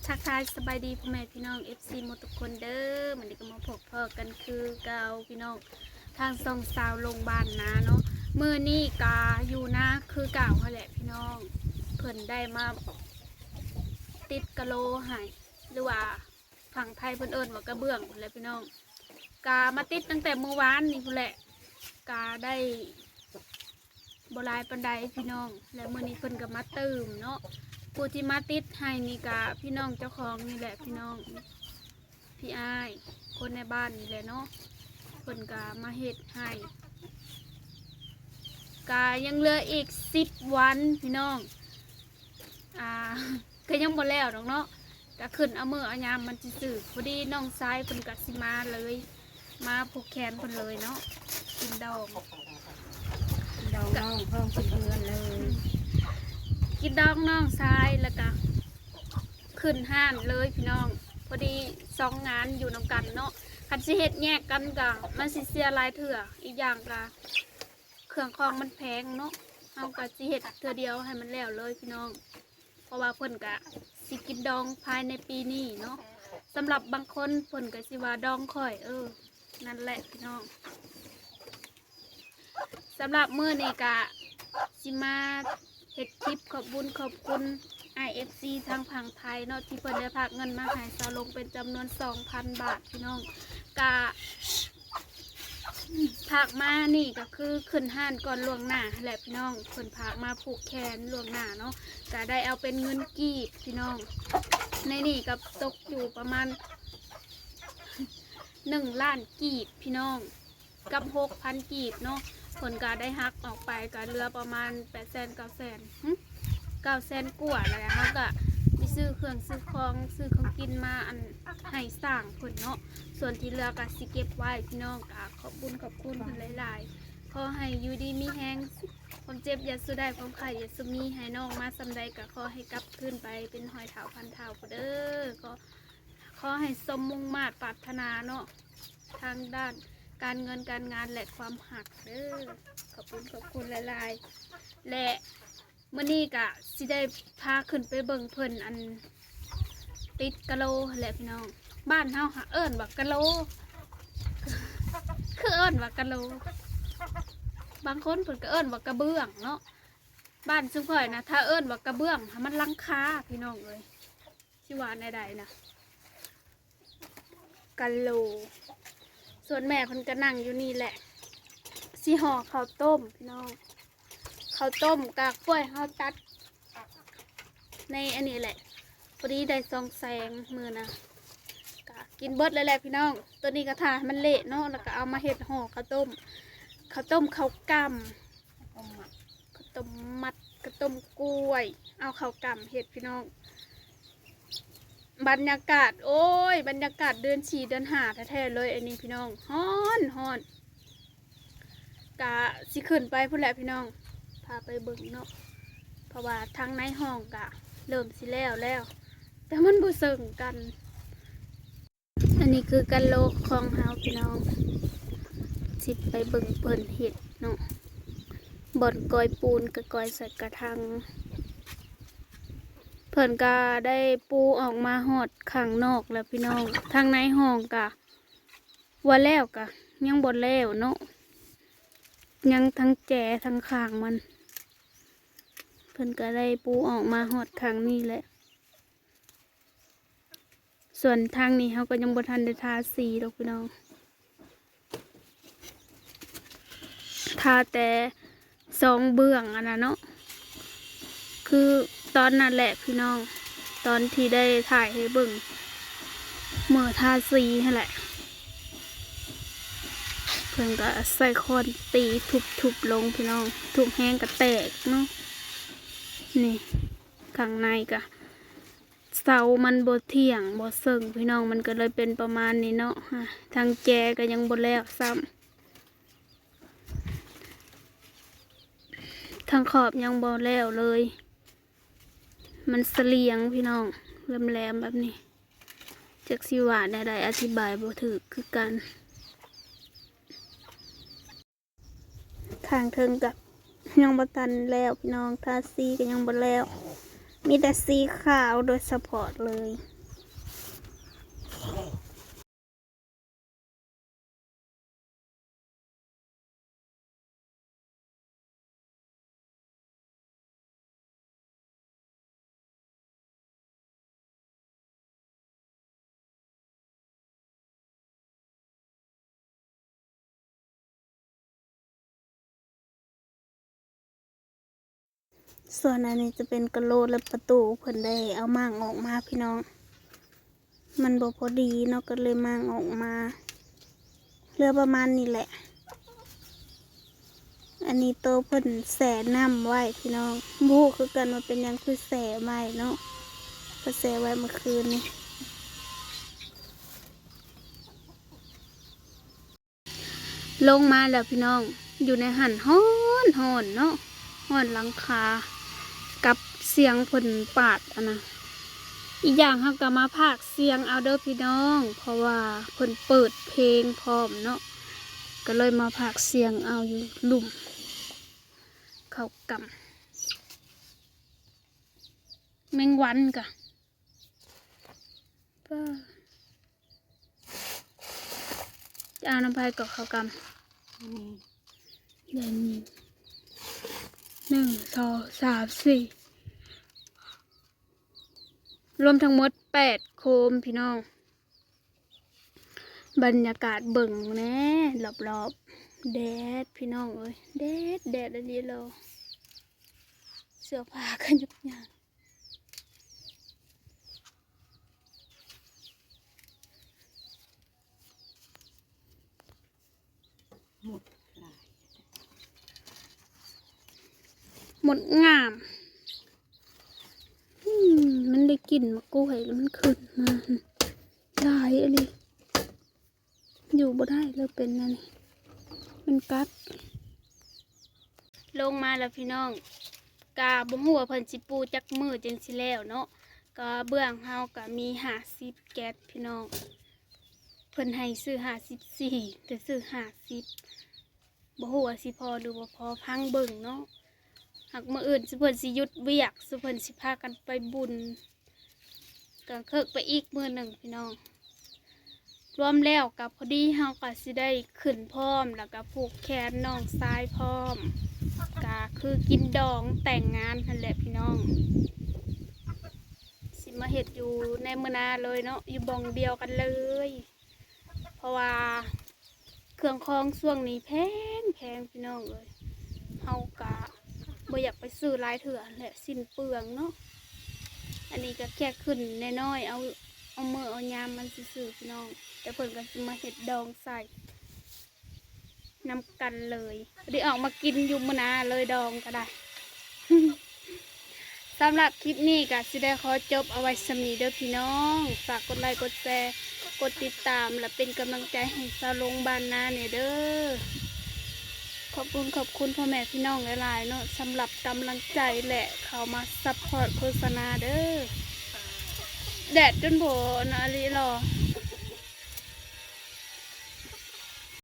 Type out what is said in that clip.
ທັກທາຍສະບາຍດີພໍ່ແມ່ພີ່ນ້ອງ ເອັຟຊີ ໝົດທຸກຄົນເດີ. ມື້ນີ້ກໍມາພົບພໍ້ກັນຄືເກົ່າພີ່ນ້ອງ ທາງຊ່ອງສາວລົງບ້ານນາເນາະ. ມື້ນີ້ກະຢູ່ນາຄືເກົ່າຫັ້ນແຫຼະພີ່ນ້ອງ. ເພິ່ນໄດ້ມາຕິດກະໂລໃຫ້ ຫຼືວ່າຝັ່ງໄທເພິ່ນເອີ້ນວ່າກະເບື້ອງຫັ້ນແຫຼະພີ່ນ້ອງ. ກະມາຕິດຕັ້ງແຕ່ມື້ວານນີ້ພຸ້ນແຫຼະ ກະໄດ້ ບໍ່ຫຼາຍປານໃດພີ່ນ້ອງ ແລະ ມື້ນີ້ເພິ່ນກໍມາຕື່ມເນາະ. ຜູ້ທີ່ມາຕິດໃຫ້ນີ້ກະພີ່ນ້ອງເຈົ້າຂອງນີ້ແຫຼະພີ່ນ້ອງ ພີ່ອ້າຍ ຄົນໃນບ້ານນີ້ແຫຼະເນາະ ເພິ່ນກະມາເຮັດໃຫ້. ກະຍັງເຫຼືອອີກສິບວັນພີ່ນ້ອງ ອ່າ ກໍຍັງບໍ່ແລ້ວດອກເນາະ ກະຂຶ້ນເອົາມື້ເອົາຍາມມັນຊື່ໆ. ພໍດີນ້ອງຊາຍເພິ່ນກະຊິມາເລີຍ ມາຜູກແຂນເພິ່ນເລີຍເນາະ ກິນດອງ ກິນດອງນ້ອງພ້ອມຂຶ້ນເຮືອນເລີຍ ອືມ ກິນດອງນ້ອງຊາຍ ແລ້ວກະຂຶ້ນຮ້ານເລີຍພີ່ນ້ອງ. ພໍດີສອງງານຢູ່ນຳກັນເນາະ ຄັນຊິເຮັດແຍກກັນກະມັນຊິເສຍຫຼາຍເທື່ອ ອີກຢ່າງກະ ເຄື່ອງຂອງມັນແພງເນາະ ເຮົາກໍຊິເຮັດເທື່ອດຽວໃຫ້ມັນແລ້ວເລີຍພີ່ນ້ອງ ເພາະວ່າເພິ່ນກະຊິກິນດອງພາຍໃນປີນີ້ເນາະ. ສຳລັບບາງຄົນເພິ່ນກໍຊິວ່າດອງຂ້ອຍ ເອີ ນັ້ນແຫຼະພີ່ນ້ອງ. ສຳລັບມື້ນີ້ກະຊິມາເຮັດຄລິບຂອບບຸນຂອບຄຸນອ້າຍ ເອັຟຊີ ທາງຝັ່ງໄທເນາະ ທີ່ເພິ່ນໄດ້ຝາກເງິນມາໃຫ້ສາວລົງເປັນຈຳນວນສອງພັນບາດພີ່ນ້ອງ. ກະ ຝາກມານີ້ກໍຄືຂຶ້ນຮ້ານກ່ອນລ່ວງໜ້າຫັ້ນແຫຼະພີ່ນ້ອງ ເພິ່ນຝາກມາຜູກແຂນລ່ວງໜ້າເນາະ ກໍໄດ້ເອົາເປັນເງິນກີບພີ່ນ້ອງ. ໃນນີ້ກໍຕົກຢູ່ປະມານໜຶ່ງລ້ານກີບພີ່ນ້ອງ ກັບຫົກພັນກີບເນາະ. ເພິ່ນກໍໄດ້ຫັກອອກໄປກໍເຫຼືອປະມານແປດແສນ ເກົ້າແສນ ຫຶ ເກົ້າແສນກວ່າແລ້ວ. ເຮົາກໍໄປຊື້ເຄື່ອງຊື້ຂອງ ຊື້ຂອງກິນມາ ອັນ ໃຫ້ສ້າງເພິ່ນເນາະ ສ່ວນທີ່ເຫຼືອກໍຊິເກັບໄວ້ພີ່ນ້ອງ. ກໍຂອບບຸນຂອບຄຸນເພິ່ນຫຼາຍໆ ຂໍໃຫ້ຢູ່ດີມີແຮງ ຄວາມເຈັບຢ່າສູ່ໄດ້ ຄວາມໄຂ້ຢ່າສູ່ມີ ໃຫ້ນ້ອງມາສ່ຳໃດກໍຂໍໃຫ້ກັບຄືນໄປເປັນຮ້ອຍເທົ່າພັນເທົ່າພຸ້ນເດີ. ກໍຂໍໃຫ້ສົມມຸ່ງມາດປາດຖະໜາເນາະ ທາງດ້ານການເງິນການງານ ແລະ ຄວາມຮັກເດີ. ຂອບຄຸນຂອບຄຸນຫຼາຍໆ ແລະ ມື້ນີ້ກະຊິໄດ້ພາຂຶ້ນໄປເບິ່ງເພິ່ນ ອັນ ຕິດກະໂລຫັ້ນແຫຼະພີ່ນ້ອງ. ບ້ານເຮົາຫາເອີ້ນວ່າກະໂລ ຄືເອີ້ນວ່າກະໂລ ບາງຄົນເພິ່ນກໍເອີ້ນວ່າກະເບື້ອງເນາະ. ບ້ານຊຸມຂ້ອຍນະ ຖ້າເອີ້ນວ່າກະເບື້ອງ ມັນຫຼັງຄາພີ່ນ້ອງເອີຍ ຊິວ່າແນວໃດນະ ກະໂລ. ສ່ວນແມ່ເພິ່ນກໍນັ່ງຢູ່ນີ້ແຫຼະ ຊິຫໍ່ເຂົ້າຕົ້ມພີ່ນ້ອງ. ເຂົ້າຕົ້ມກາກກ້ວຍເຮົາຕັດໃນອັນນີ້ແຫຼະ ພໍດີໄດ້ສອງແສງມື້ນະ ກະກິນເບິດເລີຍແຫຼະພີ່ນ້ອງ. ໂຕນີ້ກໍຖ້າໃຫ້ມັນເລະເນາະ ແລ້ວກໍເອົາມາເຮັດຫໍ່ເຂົ້າຕົ້ມ ເຂົ້າຕົ້ມເຂົ້າກ່ຳ ເຂົ້າຕົ້ມມັດ ເຂົ້າຕົ້ມກ້ວຍ ເອົາເຂົ້າກ່ຳເຮັດພີ່ນ້ອງ. ບັນຍາກາດ ໂອ້ຍ ບັນຍາກາດເດືອນສີ່ເດືອນຫ້າແທ້ໆເລີຍອັນນີ້ພີ່ນ້ອງ ຮ້ອນໆ. ກະຊິຂຶ້ນໄປພຸ້ນແຫຼະພີ່ນ້ອງ ພາໄປເບິ່ງເນາະ ເພາະວ່າທາງໃນຫ້ອງກະເລີ່ມຊິແລ້ວແລ້ວ ແຕ່ມັນບໍ່ເຊິ່ງກັນ. ອັນນີ້ຄືກະໂລຂອງເຮົາພີ່ນ້ອງ ຊິໄປເບິ່ງເພິ່ນເຮັດເນາະ ບ່ອນກອຍປູນກະກອຍໃສ່ກະຖັງ. ເພິ່ນກະໄດ້ປູອອກມາຮອດຂ້າງນອກແລ້ວພີ່ນ້ອງ ທາງໃນຫ້ອງກະວ່າແລ້ວກະຍັງບໍ່ແລ້ວເນາະ ຍັງທັງແຈທັງຂ້າງມັນ. ເພິ່ນກະໄດ້ປູອອກມາຮອດຂ້າງນີ້ແຫຼະ ສ່ວນທາງນີ້ເຮົາກໍຍັງບໍ່ທັນໄດ້ທາສີດອກພີ່ນ້ອງ ທາແຕ່ສອງເບື້ອງອັນນັ້ນເນາະ ຄືຕອນນັ້ນແຫຼະພີ່ນ້ອງ ຕອນທີ່ໄດ້ຖ່າຍໃຫ້ເບິ່ງ ມື້ທາສີຫັ້ນແຫຼະ ເພິ່ນກໍໃຊ້ຄ້ອນຕີທຸບໆລົງພີ່ນ້ອງ ທຸບແຮງກໍແຕກເນາະ. ນີ້ ຂ້າງໃນກະ ເສົາມັນບໍ່ທ່ຽງບໍ່ເຊິ່ງພີ່ນ້ອງ ມັນກໍເລີຍເປັນປະມານນີ້ເນາະ. ທາງແຈກໍຍັງບໍ່ແລ້ວຊ້ຳ ທາງຂອບຍັງບໍ່ແລ້ວເລີຍ ມັນສະຫຼຽງພີ່ນ້ອງ ແຫຼມໆແບບນີ້ ຈັກຊິວ່າແນວໃດ ອະທິບາຍບໍ່ຖືກຄືກັນ. ຂ້າງເທິງກະຍັງບໍ່ທັນແລ້ວພີ່ນ້ອງ ທາສີກະຍັງບໍ່ແລ້ວ ມີແຕ່ສີຂາວໂດຍສະເພາະເລີຍ. ສ່ວນອັນນີ້ຈະເປັນກະໂຫຼດ ແລະ ປະຕູ ເພິ່ນໄດ້ເອົາມ້າງອອກມາພີ່ນ້ອງ ມັນບໍ່ພໍດີເນາະ ກໍເລີຍມ້າງອອກມາ ເຫຼືອປະມານນີ້ແຫຼະ. ອັນນີ້ໂຕເພິ່ນແຊ່ນ້ຳໄວ້ພີ່ນ້ອງ ບໍ່ຮູ້ຄືກັນວ່າເປັນຫຍັງຄືແຊ່ໄວ້ເນາະ ກໍແຊ່ໄວ້ເມື່ອຄືນນີ້. ລົງມາແລ້ວພີ່ນ້ອງ ຢູ່ໃນຫັ້ນຮ້ອນໆເນາະ ຮ້ອນຫຼັງຄາ ກັບສຽງເພິ່ນປາດຫັ້ນນະ. ອີກຢ່າງເຮົາກໍມາພາກສຽງເອົາເດີພີ່ນ້ອງ ເພາະວ່າເພິ່ນເປີດເພງພ້ອມເນາະ ກໍເລີຍມາພາກສຽງເອົາຢູ່ລຸ່ມເຂົ້າກຳ ແມງວັນກະ ປ້າ ຈະເອົານຳໃຜກໍເຂົ້າກຳ ອືມ ເດືອນນີ້ ໜຶ່ງ ສອງ ສາມ ສີ່ ລວມທັງໝົດແປດໂຄມພີ່ນ້ອງ. ບັນຍາກາດເບິ່ງແດ່ ລອບໆ ແດດພີ່ນ້ອງເອີຍ ແດດ ແດດອີ່ຫຼີເລີຍ ເສື້ອຜ້າກໍຫຍຸບຍາກ. ໝົດງາມ ອືມ ມັນໄດ້ກິ່ນໝາກກ້ວຍແລ້ວມັນຂຶ້ນມາ ຫຼາຍອີ່ຫຼີ. ຢູ່ບໍ່ໄດ້ເລີຍ ເປັນແນວນີ້ ມັນກັດ. ລົງມາແລ້ວພີ່ນ້ອງ ກະບໍ່ຮູ້ວ່າເພິ່ນຊິປູຈັກມື້ຈັ່ງຊິແລ້ວເນາະ ກະເບື້ອງເຮົາກະມີຫ້າສິບແກັດພີ່ນ້ອງ ເພິ່ນໃຫ້ຊື້ຫ້າສິບສີ່ ແຕ່ຊື້ຫ້າສິບ ບໍ່ຮູ້ວ່າຊິພໍຫຼືບໍ່ພໍ ຟັງເບິ່ງເນາະ. ຫາກມື້ອື່ນຊຸເພິ່ນຊິຢຸດວຽກ ຊຸເພິ່ນຊິພາກັນໄປບຸນ ກະເຄິກໄປອີກມື້ໜຶ່ງພີ່ນ້ອງ. ລວມແລ້ວກະພໍດີ ເຮົາກະຊິໄດ້ຂຶ້ນພ້ອມ ແລ້ວກະຜູກແຂນນ້ອງຊາຍພ້ອມ ກະຄືກິນດອງແຕ່ງງານຫັ້ນແຫຼະພີ່ນ້ອງ. ຊິມາເຮັດຢູ່ໃນມື້ໜ້າເລີຍເນາະ ຢູ່ບ່ອນດຽວກັນເລີຍ ເພາະວ່າ ເຄື່ອງຂອງຊ່ວງນີ້ແພງໆ ພີ່ນ້ອງເອີຍ ເຮົາກະບໍ່ຢາກໄປຊື້ຫຼາຍເທື່ອແຫຼະ ສິ້ນເປືອງເນາະ. ອັນນີ້ກະແຄ່ຂຶ້ນນ້ອຍໆ ເອົາ ເອົາມື້ເອົາຍາມມັນຊື່ໆ ພີ່ນ້ອງ ແຕ່ເພິ່ນກະຊິມາເຮັດດອງໃສ່ນຳກັນເລີຍ ພໍດີອອກມາກິນຢູ່ມື້ໜ້າເລີຍ ດອງກະໄດ້. ສຳລັບຄລິບນີ້ກະຊິໄດ້ຂໍຈົບເອົາໄວ້ສ່ຳນີ້ເດີພີ່ນ້ອງ ຝາກກົດໄລ ກົດແຊ ກົດຕິດຕາມ ແລະ ເປັນກຳລັງໃຈໃຫ້ຊາວລົງບ້ານນາແດ່ເດີ. ຂອບຄຸນ ຂອບຄຸນພໍ່ແມ່ພີ່ນ້ອງຫຼາຍໆເນາະ ສຳລັບກຳລັງໃຈ ແລະ ເຂົ້າມາຊັບພອດໂຄສະນາເດີ. ແດດຈົນບໍ່ອັນນັ້ນອີ່ຫຼີເນາະ